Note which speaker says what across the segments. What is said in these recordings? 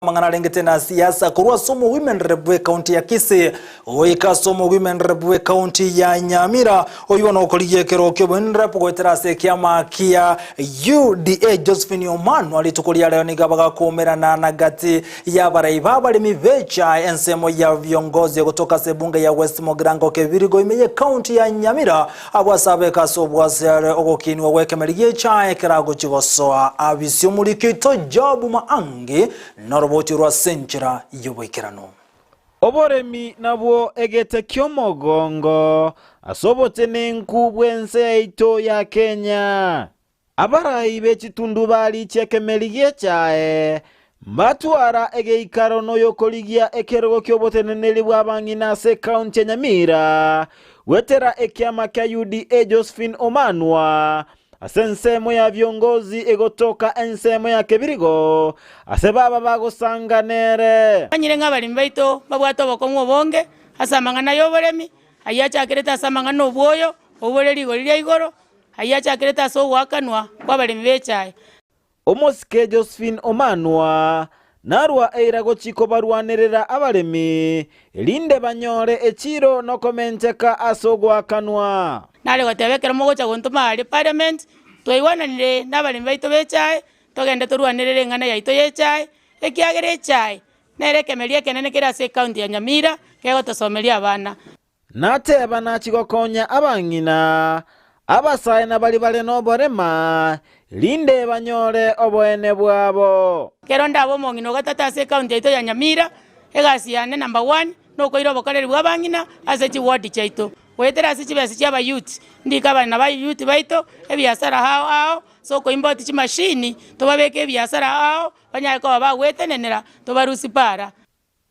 Speaker 1: Amang'ana arengete na siasa korwa ase omowomen rep bw'ecounty ya Kisii goika ase omowomen rep bw'ecounty ya Nyamira oywo nokorigia ekero ki'obowomen rep goetera ase ekiama kia UDA Josephine Omanwa rituko ria rero nigo bagakumerana na gati y'abarai b'abaremi b'echae ensemo ya viongozi gotoka ase ebunge ya West Mugirango Kebirigo ime y'ecounty ya Nyamira Abwo ase abeka ase obwasere ogokinigwa gw'ekemeri gi'echae keragochie gosoa abisi omoriki oito Job Maangi noroboti orwo ase enchera y'oboikeranu.
Speaker 2: Oboremi nabwo egete ki'omogongo ase obotenenku bw'ense yaito ya Kenya. Abarai be chitundubari chi'ekemeri gi'echae mbatwara egeikaro noyokorigia ekerogo ki'oboteneneri bw'abang'ina ase ekaunti ya Nyamira goetera ekiama kia UDA Josephine Omanwa ase ensemo ya viongozi egotoka ensemo ya Kebirigo ase baba bagosanga nere.
Speaker 3: Manyire ng'a abaremi baito mbabwate obokong'u obonge ase amang'ana y'oboremi, ayio achakerete ase amang'ana obwoyo, obore rigori ria igoro, Ayio achakerete ase ogoakanwa kw'abaremi b'echae.
Speaker 2: Omosike Josephine Omanwa narwa eira gochia kobarwanerera abaremi, erinde banyore echiiro nokomenteka ase ogoakanwa.
Speaker 3: Nare goteba ekero mogocha gontoma aaria parliament, twaigwananire nabaremi baito b'echae, togende torwanerere eng'ana yaito y'echae, ekiagera echae nere ekemeria ekenene kere ase ecounty ya Nyamira, kegotosomeria abana.
Speaker 2: Nateba nachie gokonya abang'ina, abasae na baria bare noborema, erinde banyore oboene bwabo.
Speaker 3: Ekero ndabe omong'ina ogatato ase ecounty yaito ya Nyamira, egasi yane number one nokoira obokoreri bwa abang'ina ase chiward chiaito, goetera ase chibesa chia abayouth, ndike abana ba youth baito ebiasara ao ao, ase okoimport chimashini tobabeke ebiasara ao ao, banyare koba bagwetenenera tobarusie para.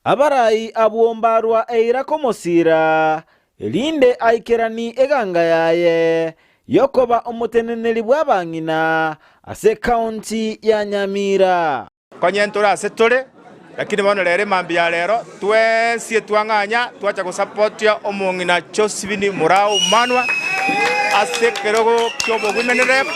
Speaker 2: Abarai abwo mbarwa eira komosiira, erinde aikeranie eganga yaye y'okoba omoteneneri bw'abang'ina ase ekaunti ya Nyamira.
Speaker 4: Konye ntore ase tore, lakini bono rero emambia ya rero twensi etwang'anya twacha gosapotia omong'ina Josephine Murau Manwa ase ekerogo ki'obowomen rep.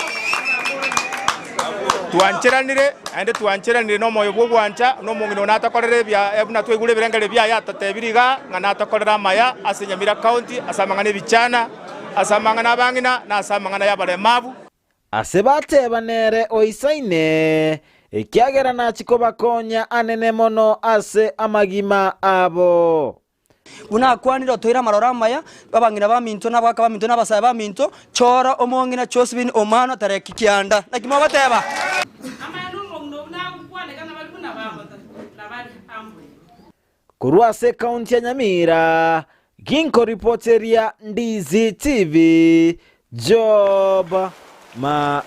Speaker 4: Twancheranire, naende twancheranire nomoyo bw'ogwancha, na omong'ina oyo natokorere ebia buna twaigure ebirengererio biaye atotebirie iga, ng'a natokorere amaya ase Nyamira County, ase amang'ana 'ebichana, ase amang'ana 'abang'ina, na ase amang'ana y'abaremabu.
Speaker 2: Ase bateba nere oisaine, ekiagera nachia kobakonya anene mono ase amagima abo.
Speaker 5: Buna akwanire otoire amaroro amaya, abang'ina baminto, na abagaaka baminto, na abasae baminto, chora omong'ina Josephine Omano tareki kianda. Naki mogoteba?
Speaker 6: Amaene omong'ina obwo nagokwaneka nabare buna bamotari, nabare ambwe.
Speaker 2: Korwa ase ekaunti ya Nyamira, ginkoripoteria Ndizi TV, Job Maangi.